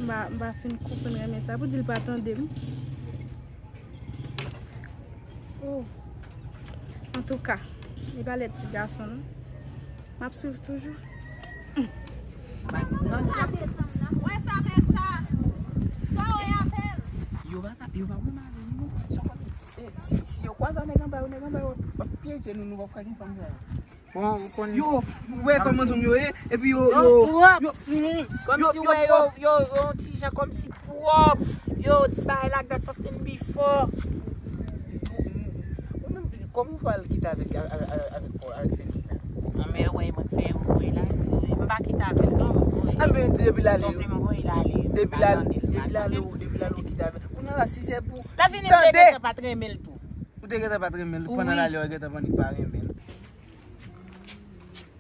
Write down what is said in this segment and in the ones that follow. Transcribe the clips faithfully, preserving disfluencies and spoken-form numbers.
M pa, m pa fin konprann renmen sa. Pou di l pa tande m. Oh. Antouka, li pa lèd ti gason, non. M ap swiv toujou. Yo pa ka, yo pa wè mari li, non. Sa konn, eh, si, si yo kwaze a nèg anba yo, nèg anba yo ap pyeje nou, nou p ap ka gen fanm sa yo. Bon, ou konn yo, ou wè kòman zong yo ye, epi yo, yo, yo, mm, kòmsi yo, wè yo, yo, yo, yon ti jan kòmsi pwòp, yo, ti bagay like that something before. Ou menm, kòman ou pral kite avèk, avèk, avèk, avèk Fenty la? An, men wè, mwen k fè yo voye l ale, m pa kite avèk non, mwen voye. An, men depi l ale, depi l ale, depi l ale, depi l ale, ou kite avèk. Kounye a la, si se pou, la vini, m te gentan pa t renmen l tou. Ou te gentan pa t renmen l, pandan l ale, ou gentan pa renmen l.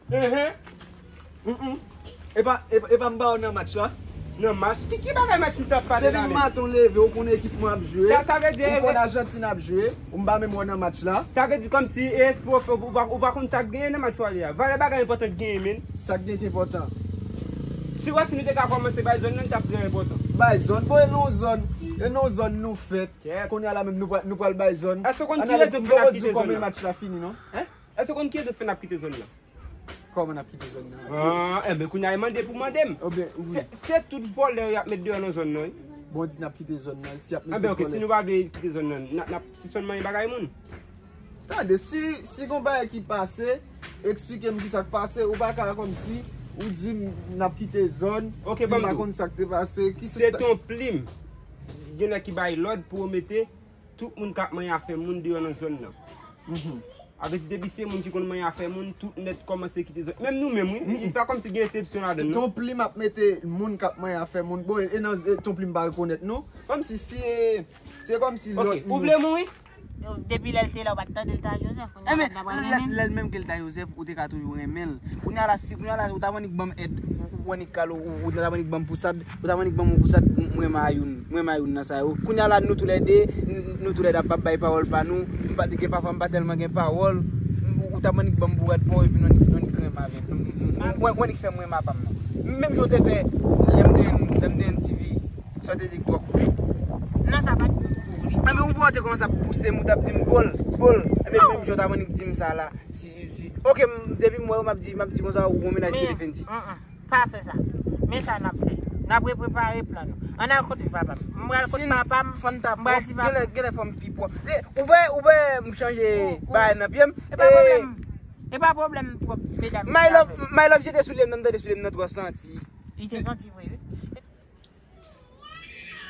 Enhen. Mm, mm. E pa, e pa, e pa m ba w nan match la? Nan match? Ki, ki bagay match m t ap pale la menm? Depi maten w leve, ou konn ekip mwen ap jwe. Sa, sa vle di, ou konn Ajantin ap jwe, ou m pa menm wè w nan match la. Sa vle di kòmsi e espre w fè, ou pa, ou pa konn sa k genyen nan match w ale a. Valè bagay enpòtan k genyen, men. Sa k gen ki enpòtan? Si w wè si nou te ka kòmanse bay zòn nan, li t ap trè enpòtan. Bay zòn? Bon, e nan yon zòn, e nan yon zòn nou fèt. Kounye a la menm nou pral, nou pral bay zòn. Èske w konn ki rezon k fè n ap kite zòn nan? Match la fini, non? Èske w konn ki rezon k fè n ap kite zòn nan? Kòman n ap kite zòn nan? Ah, enben, kounye a, e mande pou mande m. Se, se tout vòlè y ap met deyò nan zòn nan, wi. Bon, di n ap kite zòn nan, si y ap met tout vòlè. Enben, oke, si nou pa vle kite zòn nan, n ap, n ap sispann manyen bagay moun. Tande, si, si gon bagay ki pase, eksplike m kisa k pase, ou pa ka kòmsi, ou di m n ap kite zòn, si m pa konn sa k te pase, kisa. Se Ton Plim. Gen lè ki bay lòd pou yo mete tout moun k ap manyen afè moun deyò nan zòn nan. Avèk depi se moun ki konn manyen afè moun, tout nèt kòmanse kite zòn. Menm nou menm, wi. E pa kòmsi gen eksepsyon ladan l, non. Ton Plim ap mete moun k ap manyen afè moun. Bon, e nan, e Ton Plim pa rekonèt nou. Kòmsi si, e, se kòmsi lòt moun. Ou vle mouri? Depi lè l te la, ou pa t tande l ta Joseph, kounye a la, l ta pral renmen l. Lè l menm ke l ta Joseph, ou te ka toujou renmen l. Kounye a la, si, kounye a la, ou ta annik ban m èd, ou, ou annik kal, ou, ou ta annik ban m pousad, ou ta annik ban m yon pousad, m, m renmen a youn, m renmen a youn nan sa yo. Kounye a la, nou toulède, n, nou toulède ap, ap bay pawòl pa nou, m pa t gen, pafwa m pa tèlman gen pawòl, m, ou ta annik ban m bourad pa w, epi nou annik, nou annik renmen avè m. M, m, m, ou annik fè m renmen apa m nan. Menm jan w te fè, lè m te, lè m te M T V, sa w te di k twò kout. Non, sa pa t twò kout. Enben, ou pa te kòmanse ap pouse m, ou t ap di m, "Bòl, bòl." Enben, menm jan w t ap annik di m sa la. Si, si. Oke, m, depi m wè w, m ap di, m ap di konsa, ou gon mennaj ki rele Fenty. Mm, mm. Pa fè sa. Men sa n ap fè. N ap reprepare plan nou. Ann al kote papa m. M pral kote papa m. M pral di papa m. Genlè, genlè fò m pi pwòp. E, ou wè, ou wè m chanje bagay nan pye m. E pa pwoblèm. E pa pwoblèm pwòp, medam. My love, my love, jete soulye m nan, m tande soulye m nan twò santi. Li te santi vre, wi.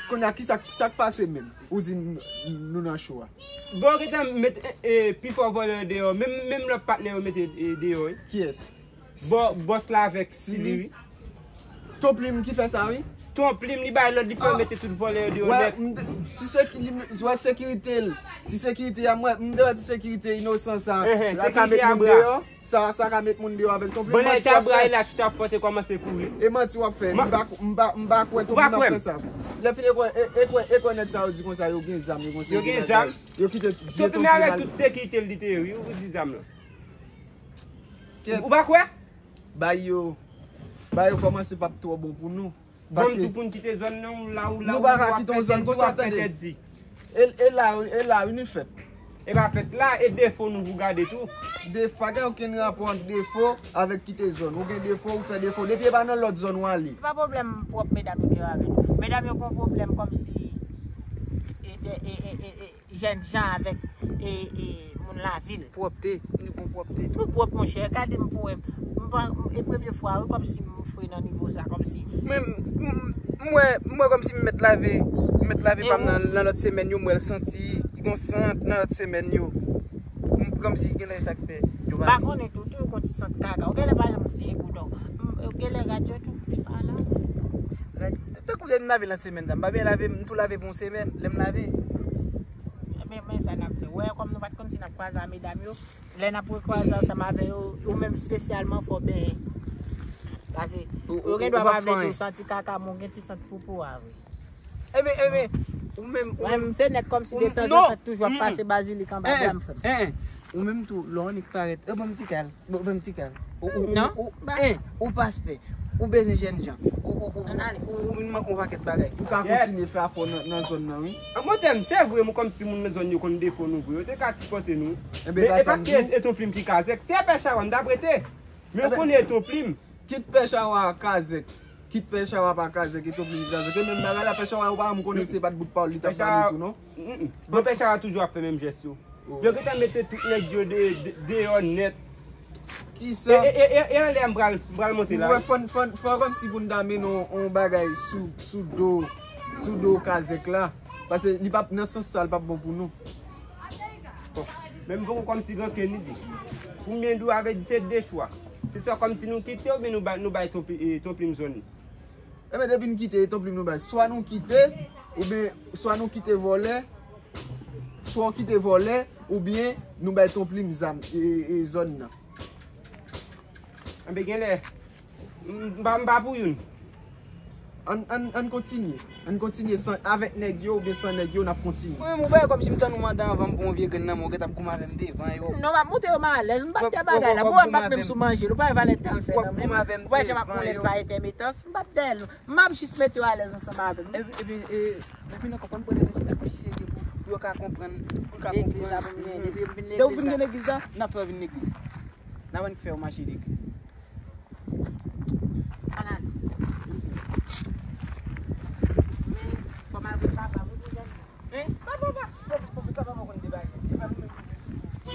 Kounye a, kisa, sa k pase menm? Ou di n, nou nan cho a. Bon, gentan met, e, e, pi fò vòlè yo deyò. Menm, menm lòt patnè yo mete, e, deyò, wi. Kiyès? Bò, bòs la avèk Sili, wi. Ton Plim ki fè sa, wi. Ton Plim, li bay lòd, li fè yo mete tout vòlè yo deyò nèt. Ti seki-, li, wè sekirite l. Ti sekirite a, mwen, m te wè ti sekirite inosan sa. La ka met moun deyò. Sa, sa ka met moun deyò avèk Ton Plim. Bon, lè ti abra la chita fò te kòmanse kouri. E manti w ap fè. M pa, m pa, m pa kwè Ton Plim ap fè sa. Lè fini e kwè, e, e kwè, e kwè nèg sa yo di konsa yo gen zam, yo gen zam. Yo kite vye Ton Plim avèk tout sekirite l li te ye, wi, ou di zam lan. Ou pa kwè? Bay yo, bay yo kòmanse p ap twò bon pou nou. Bon, m tou pou n kite zòn nan, ou la, ou la, ou la, w ap fè tèt di, w ap fè tèt di. E, e la, e la, wi, nou fèt. E pa fèt la, e defo nou pou gade tou. Defo, pa gen okenn rapò ant defo avèk kite zòn. Ou gen defo, ou fè defo. Depi e pa nan lòt zòn ou ale. E pa pwoblèm pwòp medam yo gen avè nou. Medam yo gen yon pwoblèm kòmsi, e, e, jèn jan avèk, e, e, moun lavil. Pwòpte, nou bon pwòpte tou. Nou pwòp, monchè. Gade m pou wè. M pa, e premye fwa, wi, kòmsi m fre nan nivo sa, kòmsi. Men, m, m wè, m wè kòmsi m mèt lave, m mèt lave pa m nan, nan lòt semèn yo, m wè l santi, li gon sant nan lòt semèn yo. M, kòmsi genlè sa k fè yo pa. M pa konnen tou, tou gon ti sant kaka. Ou genlè pa janm siye bouda w. M, genlè rad yo tou, li pa la. Rad, tankou lè m lave nan semèn sa, m pa byen lave, m tou lave pou yon semèn, lè m lave. Men, men sa n ap fè. Wè, kòm nou pa t konn si n ap kwaze a medam yo, lè n ap rekwaze ansanm avè yo, ou menm espesyalman, fò w benyen. Paske yo gen dwa pa vle di w santi kaka, men w gen ti sant poupou a vre. Ebyen, ebyen, ou menm, ou menm, se nèg kòmsi detanzantan toujou ap pase bazilik anba bra m, frè m. Ou menm tou, lè w annik parèt, e, ban m ti kal. Bon, ban m ti kal. Ou, ou, ou, ou, ou pastè. Ou bezwen jènjan. Ou, Ou, ou, ou, ou vin manke yon pakèt bagay. Ou ka kontinye fè afè w nan, nan zòn nan, wi. An bon tèm, se vre, mwen kòmsi moun nan zòn yo konn defo nou vre. Yo te ka sipòte nou. Enben, e, e paske e, e Ton Plim ki kazèk. Se Pè Chawa m t ap rete. Men ou konnen e Ton Plim. Kit Pè Chawa kazèk. Kit Pè Chawa pa kazèk, e Ton Plim ki kazèk. E menm bagay la, Pè Chawa, ou pa janm konnen se pa t bout pawòl li t ap ba nou tou, non? Bon, Pè Chawa toujou ap fè menm jès yo. Yo gentan mete tout nèg yo de, de, deyò nèt. Kisa? E, e, e, e anlè a m pral, m pral monte la. Ou wè, fò n, fò n, fò kòmsi pou n ta mennen yon, yon bagay sou, sou do, sou do kazèk la. Paske li p ap, nan sans sa, li p ap bon pou nou. Bon, men m poko kòmsi gen okenn ide. Pou m byen di w avèk se de chwa. Se swa kòmsi nou kite oubyen nou bay, nou bay Ton Pli-, e, Ton Plim zòn li. Enben, depi n kite, e Ton Plim nou bay. Swa nou kite, oubyen, swa nou kite vòlè, swa w kite vòlè, oubyen nou bay Ton Plim zam, e, e, zòn nan. Enben, genlè, m, m pa, m pa pou youn. Ann, ann, ann kontinye. Ann kontinye san, avèk nèg yo oubyen san nèg yo, n ap kontinye. Mwen menm, ou wè kòmsi m tann ou mande anvan m pran yon vye grenn nan men w, ou gentan ap goumen avè m devan yo. Non, m ap montre yo m alèz. M pa t fè bagay la. Pou w wè m pa t menm sou manje l. Ou pa wè valè tan l fè nan men m. Ou pa wè jan m ap moulen l pa entèmitans. M pa t dèyè l non. M ap jis mete yo alèz ansanm avè m. Epi, epi, e, epi nan konprann pwoblèm nan ki ta pi serye pou, pou yo ka konprann, pou yo ka konprann. Legliz la pou m gen, depi m vin legliz la. Lè ou vin gen legliz la, n ap fè w vin legliz. N ap annik fè w mache legliz. Ann ale. Men, fò m al wè papa pou li jwenn. Hein? Papa, papa, papa, papa, papa konn debake.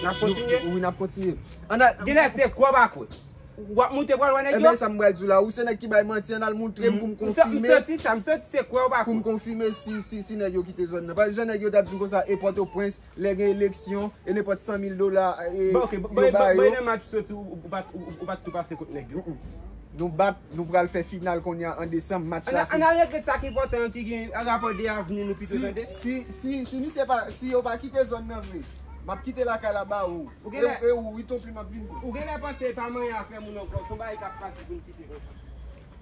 N ap kontinye? Wi, n ap kontinye. Ann al. Genlè se kwè w pa kwè. W ap moute pral wè nèg yo? Enben, sa m pral di w la. Ou se nèg ki bay manti, ann al montre m pou m konfime. M santi sa, m santi se kwè w pa kwè. Pou m konfime si, si, si nèg yo kite zòn nan. Paske jan nèg yo t ap di m konsa, e Pòtoprens, lè gen eleksyon, e nenpòt san mil dola, e, yo ba yo. Bon, ok, bay nan match soti, ou, ou, ou pa t, ou, ou pa t tou pase kont nèg yo? Nou bat, nou pral fè final kounye a an desanm, match la fini. Ann al regle sa ki enpòtan an ki gen rapò de avni nou pito, tande? Si, si, si, si misye pa, si yo pa kite zòn nan vre, m ap kite lakay la ba ou. Ou genlè, e ou, wi, Ton Plim ap vin. Ou genlè panse pa manyen afè moun ankò, se yon bagay k ap fasil pou n kite konsa.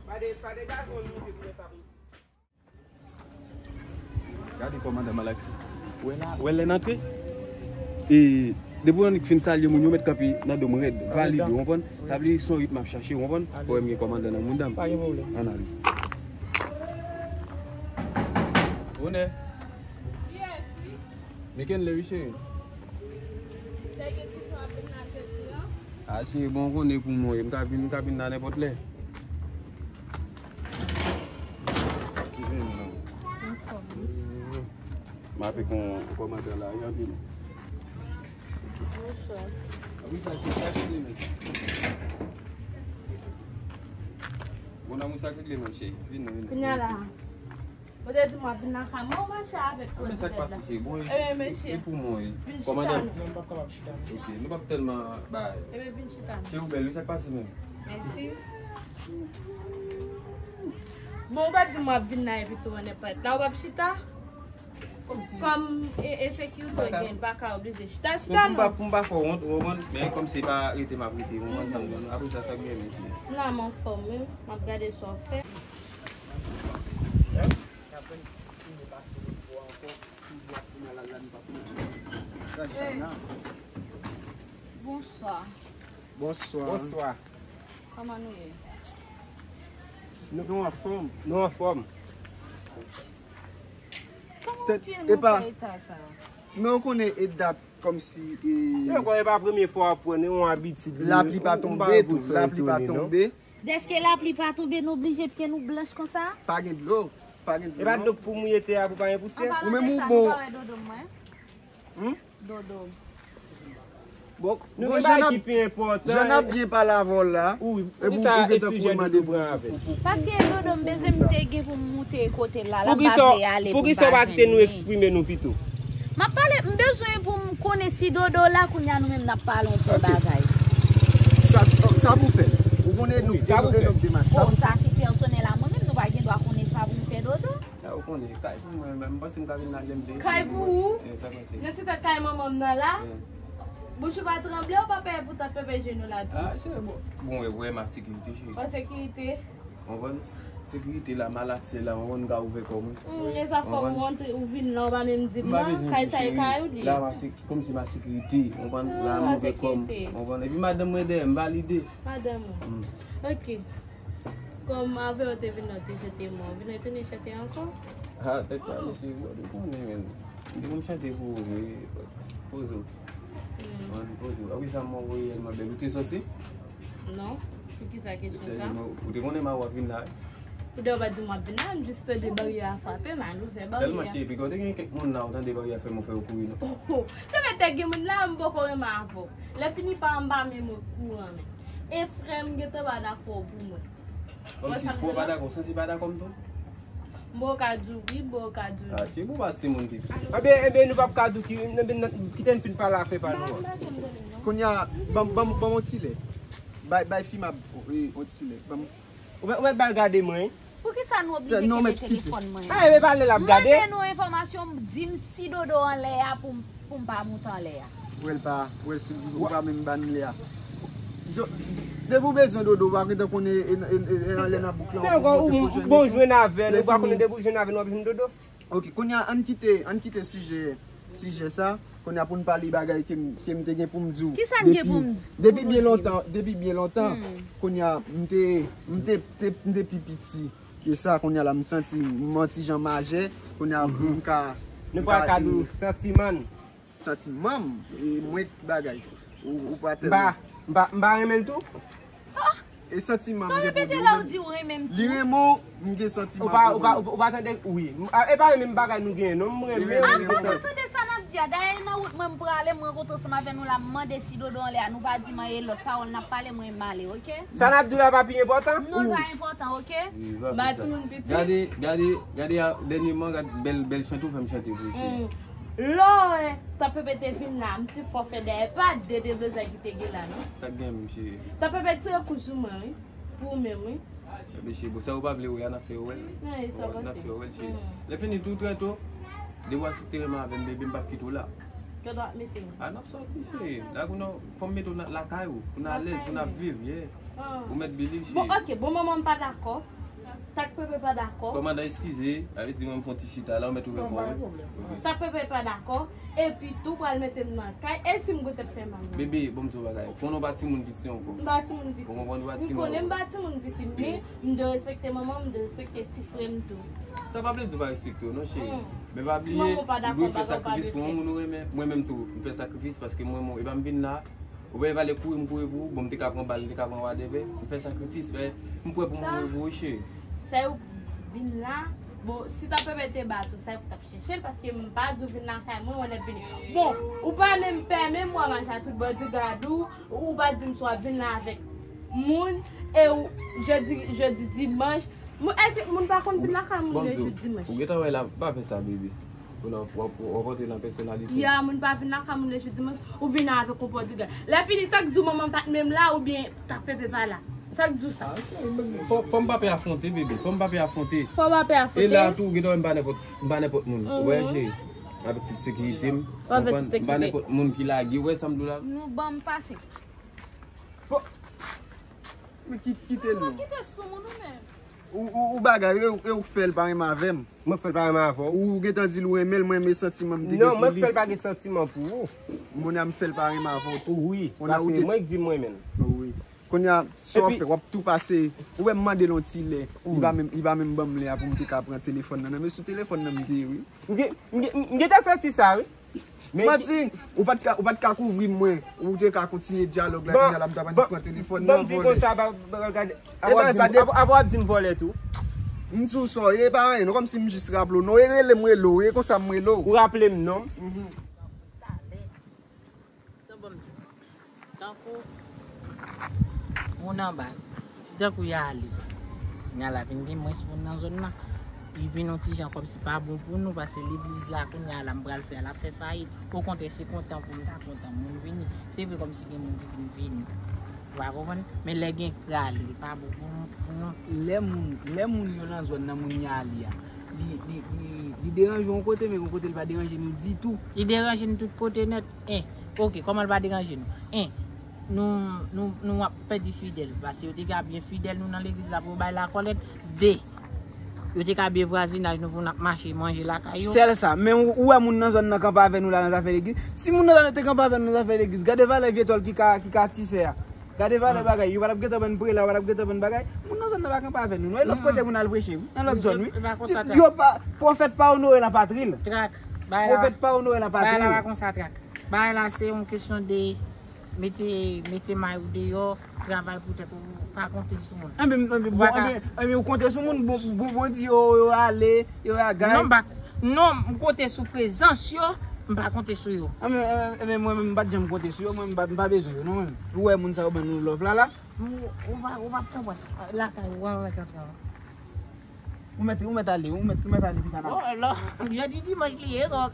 Pa de, pa de gazon nou te pou fè sa pou n. Gade kòmandan Malaksi. Ou wè la, ou wè lè n antre? E, depi w annik fin salye moun, yo mèt kanpe nan do m rèd, valide, ou konprann? Sa vle di se yon ritm m ap chache, ou konprann? Ou wè m gen kòmandan nan mouda m. Pa gen pwoblèm. Ann ale. Bonè. Men Kenley wi, cheri. A, cheri, bon, ou konnen kouman w ye. M ka vin, m ka vin la nenpòt lè. Anfòm. M avèk yon kòmandan la, wi, antre non. Bonswa. Wi, sa se sa ki regle menm. Bon, nan moun sa ki regle menm, cheri. Vin non, vin non. Kounye a la. Ou te di m w ap vin nan kay mwen, ou mache avèk kòdinèt la. Ebyen, sa k pase, cheri? Bon, e pou mwen, wi. Vin chita non. Kòmandan. Non, m p ap kapab chita non. Ok, nou p ap tèlman bay. Ebyen, vin chita non. Cheri, ou bèl, wi, sa k pase menm? Mèsi. Bon, ou pa di m w ap vin la epi tou an nenpòt la, ou p ap chita? Kòmsi. Kòm e, e sekirite w gen, pa ka oblije chita, chita non. Pou m pa, pou m pa fè w wont, ou konprann? Men kòm se pa rete m ap rete, ou konprann sa m di w? Apre sa, sa k gen, mèsi. M la, m anfòm, wi. M ap gade sa w ap fè. N ap fini pase lòt bò ankò, pou bò pou malad la, nou pa pou. Hey. Bonswa. Bonswa. Bonswa. Kòman nou ye? Nou, nou anfòm. Nou anfòm. Kòman w fè nan eta sa? Men ou konnen e dat kòmsi, e, yo kwè e pa premye fwa w ap pran, e yon abitid li ye. Lapli pa tonbe tou, lapli pa tonbe. Dèske lapli pa tonbe, nou blije pye nou blanch konsa? Pa gen dlo, pa gen dlo. E pa dlo k pou mouye tè a pou pa gen pousyè? Ou menm ou bon. Dodo m, mwen. Hmm? Dodo. Bon, nou gen bagay ki pi enpòtan. Jan n ap byen pale avè w la. Wi, poukisa e sijè Dodo pran avè l? Paske Dodo, m bezwen m te gen pou m moute kote l la, la m pa vle ale pou m pa jwenn li. Poukisa w pa kite nou eksprime nou pito? M ap pale, m bezwen pou m konnen si Dodo la, kounye a nou menm n ap pale yon pil bagay. Sa, sa, sa pou fè. Ou konnen nou, e nou, e nou demach la. Bon, sa se pèsonèl a mwen menm, nou pa gen dwa konnen sa pou m fè Dodo. A, ou konnen, kay pou mwen, men m panse m ka vin la lè m vle. Kay pou ou? Nan ti tèt kay manman m nan la? Bouch ou pa tranble, ou pa pè pou tèt pepe jenou la tou. A, cheri, bon. Bon, wè, wè, m a sekirite, cheri. An sekirite? Ou konprann? Sekirite la, m a laksè la, ou konprann, m ka ouvè kò m. Hmm, e sa fò ou rantre, ou vin la, ou pa menm di m nan, kay sa e kay ou li ye. La, m a sek-, kòmsi m a sekirite, ou konprann? La, m ouvè kò m, ou konprann? Epi madanm mwen dèyè m, valide. Madanm ou? Hmm. Ok. Kòm avè w te vin la, w te chante mwen, w vin retounen chante ankò? Ah, tèt chaje, cheri, bon, ou konnen, men. M te konn chante pou ou vre, but poze w. Mwen poze w. Awi, sa mwen voye tèlman bèl. Ou te sòti? Non. Poukisa kesyon sa? Ou te konnen m ap vin la? Ou te pa di m w ap vin la, m jis tande baryè a frape, m al ouvè baryè a. Sèlman, cheri, piga w te gen kèk moun la, ou tande baryè a fèmen, ou fè yo kouri, non? Oh, oh. Te mèt te gen moun la, m poko renmen avè w. Lè fini pa anba men mwen kouran men. E frè m gentan pa dakò pou mwen. Kòmsi fò pa dakò, santi pa dakò m tou? Bon, ka di w wi, bon, ka di w non. Ah, cheri, ou pa timoun piti. Ebyen, ebyen, nou p ap ka di w ki, ebyen, kite n fin pale afè pa nou an. Kounye a, ban m, ban m, ban m yon ti lè. Bay, bay fi m ap, wi, yon ti lè. Ban m. Ou mèt, ou mèt ba l gade mwen, wi. Poukisa nou oblije kite telefòn mwen an? Ah, ebyen, pale l ap gade. Mande nou enfòmasyon, di m si Dodo anlè a pou m, pou m pa moute anlè a. Wè l pa, wè l sou, ou pa menm ba n lè a. Do-, depi w bezwen Dodo, ou pa gentan konnen e, e, e, e anlè nan bouk lan, men ou, ou, ou, ou bon jwenn avè l, ou pa konnen depi w jwenn avè l, w ap jwenn Dodo. Ok, kounye a, ann kite, ann kite sijè, sijè sa. Kounye a pou n pale bagay ke m, ke m te gen pou m di w. Kisa n gen pou m, pou nou di m? Depi, depi byen lontan, depi byen lontan. Hmm. Kounye a, m te, m te, te, m te pi piti ke sa. Kounye a la, m santi m yon ti jan majè. Kounye a, m ka, m ka, e, santiman. Santiman m, e mwen k bagay. Ou, ou pa tèlman. M pa, m pa, m pa renmen l tou. E santiman m gen pou di w. Li renmen w, m gen santiman pou ou. Ou pa, ou pa, ou pa tande, wi. A, e pa menm bagay nou genyen, non, m renmen l. An, m pa tande sa n ap di a. Dayè, nan wout mwen, m prale, m rankontre ansanm avè nou la, m mande si Dodo anlè a. Nou pa di m anyen, lòt pawòl n ap pale, mwen m ale, oke? Sa n ap di w la pa pi enpòtan? Non, l pa enpòtan, oke? M pa timoun piti. Gade, gade, gade, a, dènyèman, gad bèl, bèl chante ou fè m chante pou ou, cheri. Lè Tanpepe te vin la, m te fò fè dèyè pa de deblozay ki te gen la, non. Sa k gen, mesye? Tanpepe tire kou sou mwen, wi. Pou ou menm, wi. Mesye, bon, sa ou pa vle wè a, n ap fè yo wè l. N ap fè yo wè l, cheri. Lè fini tou, trè to, depi w ap sipte renmen avè m, bebe, m p ap kite w la. Kè dwat mete m. A, n ap sòti, cheri. La, kounye a, fò m mete w nan, lakay ou, pou n alèz, pou n ap viv, yeah. Ou mèt believe, cheri. Bon, ok, bon, manman m pa dakò. Tanpepe pa dakò. Kòmandan, eskize, sa vle di mwen m fè yon ti chita la, ou mèt ouvè kò w, wi. Tanpepe pa dakò. Epi tou pral mete m nan kay. E si m goutèt fè mal la? Bebe, bon, m di w bagay. Konnen w pa timoun piti ankò. M pa timoun piti. Ou konprann, ou pa timoun ankò. M konnen m pa timoun piti, men m dwe respekte manman m, m dwe respekte ti frè m tou. Sa pa vle di w pa respekte yo, non, cheri. Men pa bliye, ou dwe fè sakrifis pou yon moun ou renmen. Mwen menm tou, m fè sakrifis paske mwen, mwen, e pa m vin la, ou pa vle kouri, m kouri pou ou. Bon, m te ka pran bal, m te ka pran whatever. M fè sakrifis, men m prè pou m mouri pou ou, cheri. Sa yo vin la, bon, si Tanpepe te bat ou, sa yo t ap chèche l, paske m pa di w vin lakay mwen, ou nèt vini. Bon, ou pa menm pèmèt m wè mache a tout bodyguard ou, ou pa di m si w ap vin la avèk moun, e ou, jodi, jodi dimanch, moun, èske moun pa konn vin lakay moun lè jou dimanch? Ou gentan wè la, pa fè sa, bebe. Ou nan, w ap, w ap antre nan pèsonalite. Ya, moun pa vin lakay moun lè jou dimanch, ou vin avèk yon bodyguard. Lè fini, sa k di w manman m pa t menm la, oubyen Tanpepe pa la? Sa k di w sa? Fò, fò m pa pè afwonte, bebe. Fò m pa pè afwonte. Fò w pa pè afwonte. E la tou, ou gentan wè m pa nenpòt, m pa nenpòt moun. Ou wè, cheri? Avèk tout sekirite m. Ou konprann? M pa nenpòt moun ki lage. Ou wè sa m di w la? Nou ban m pase. Bon. Men ki-, kite l non. Kite sou moun ou menm. Ou, ou, ou bagay, e, e ou k fè l pa renmen avè m. Mwen k fè l pa renmen avè w. Ou gentan di l ou renmen l, mwen renmen santiman m te gen pou li. Non, mwen k fè l pa gen santiman pou ou. Mwen a m fè l pa renmen avè w tou. Wi, paske mwen k di m renmen l. Wi. Kounye a, sa w ap fè, w ap tou pase. Ou wè m mande l yon ti lè. Li pa menm, li pa menm ban m lè a pou m te ka pran telefòn nan. Nan men sou telefòn nan m te ye, wi. M gen, m gen, m gentan santi sa, wi. Manti, ou pa t ka, ou pa t ka kouvri mwen. Ou te ka kontinye dyalòg la, kounye a l ap ta pran telefòn nan, vòlè. Ban m di konsa, ba, ba, gade, apre w ap di m, apre, apre w ap di m vòlè tou. M di w sa w ye, e pa anyen, non, kòmsi m jis raple w, non, e rele m rele w, e konsa m rele w. Ou raple m, non? Talè. Tan ban m di w. Tankou moun anba yo. Se tankou y ale. Kounye a la vin gen mwens moun nan zòn nan. Li vin yon ti jan kòmsi pa bon pou nou, paske legliz la, kounye a la, m pral fè a, l ap fè fayit. Okontrè, se kontan pou m ta kontan moun vini. Se vre kòmsi gen moun ki vin vini. Ou pa konprann? Men lè gen prale, li pa bon pou nou, pou nou. Lè moun, lè moun yo nan zòn nan moun y ale a, li, li, li, li deranje w yon kote, men yon kote li pa deranje nou ditou. Li deranje n tout kote nèt. En, oke, kòman l pa deranje nou? En, nou, nou, nou ap pèdi fidèl, paske yo te ka byen fidèl nou nan legliz la pou yo bay lakòlèt. De, yo te ka byen vwazinaj nou pou n ap mache manje lakay yo. Sèl sa, men ou, ou wè moun nan zòn nan kanpe avè nou la nan zafè legliz. Si moun nan zòn nan te kanpe avè nou nan zafè legliz, gade valè vye tòl ki ka, ki ka tise a. Gade valè bagay, yo pa t ap gentan ban n prela, yo pa t ap gentan ban n bagay. Moun nan zòn nan pa kanpe avè nou, non. E lòt kote moun al preche, wi. Nan lòt zòn, wi. Yo pa, pwofèt pa onore lapatri l. Trak, bay la. Pwofèt pa onore lapatri l. Bay la pa konsa, Trak. Bay la, se yon kesyon de mete, mete may ou deyò, travay pou tèt ou, pa konte sou moun. Enben, enben, bon, enben, enben, ou konte sou moun, bon, bon, bon, di yo, yo ale, yo agay. Non, m pa, non, m konte sou prezans yo, m pa konte sou yo. Enben, enben, enben, mwen menm, m pa t janm konte sou yo, mwen, m pa, m pa bezwen yo, non, mwen. Ou wè moun sa yo ban nou love la, la. Ou, ou pa, ou pa konprann. Lakay, ou wè, wè, tchatcha. Ou mèt, ou mèt ale, ou mèt, ou mèt ale, pita nan. Oh, lò, jodi dimanch li ye, kòk.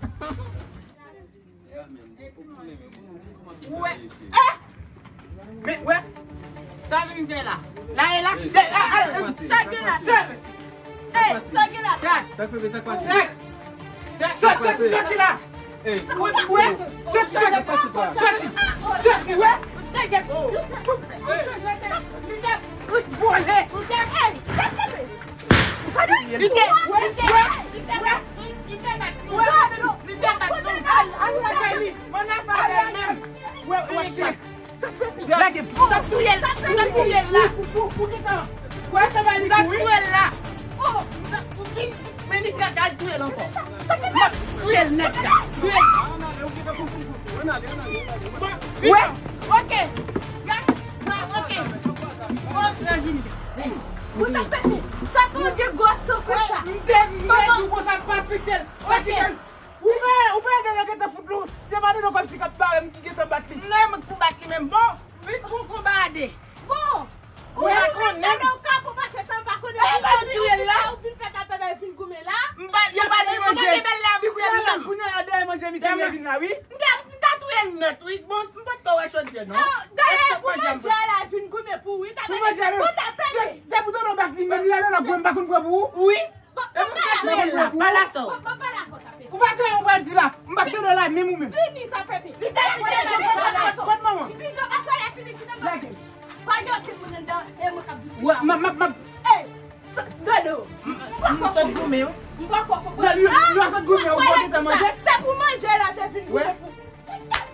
Wè. Eh! Men, wè. Sa vin fè la. La e la. Se, eh, eh, eh. Sa gen la. Eh, sa gen la. Trak. Trak, bebe, sa k pase? Trak. Trak. Soti, soti, soti la. Eh. Wè, wè. Soti, soti. Soti. Soti, wè. Sa gen. Li te vole. Li te, li te, li te bat nou. Li te bat nou. Al, al lakay li. Mwen nan pa menm. Wè, wè, chèf. Lage, m t ap touye l, m t ap touye l la. Pou, pou, pou ki tan? Wè, sa va li kouri. M t ap touye l la. Oh, m t ap, men li pral touye l ankò. M ap touye l nèt la. Touye l. Wè, ok. Gad, gad, ok. Ok, vini. Ou ta pete. Sa tou de gwo san konsa. M te mèt ou konsa pa pete l. Pa kite l. Ou pa, ou pa ede nan gentan fout nou. Se pa nou kòmsi k ap bare m ki gentan bat li. Lè mwen pou bat li menm. Bon, vin pou konba a de. Bon. Ou pa konnen. Ou ka pou pase sa, ou pa konnen. Ou pa touye l la. Ou vin fè tapè, vin goumen la. M pa, yo pa di manje. Manje bèl la, misye menm. Kounye a dèyè manje mi te vin la, wi. M ta, m ta touye l nèt, wi. Bon, m pa t ko wè chodyè, non. Dèyè pou manje la, vin goumen pou ou, wi. Pou manje la. Ou ta pete. Se pou tande w bat li menm, lè lè lòk mwen m pa konn pran pou ou. Wi. Bon, e pou m te touye l la, pa la sa. Bon, bon, pa la fòt apre. Ou pa tande ou pral di la. M pa tande la, menm ou menm. Fini sa, Pepe. Li te fini sa, la. Kot manman? Li vin nan aswè la, fini, kite mwen. Lage. Pa gen okenn moun anndan, e mwen k ap diskite. Wè, m ap, m ap, m ap. Ey, sa, Dodo. M pa kwè. M sot goumen, wi. M pa kwè. Lè, lè, lè sot goumen, ou pa gentan manje? Se pou manje la te vin goumen pou.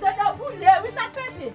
Dodo boule, wi, sa Pepe.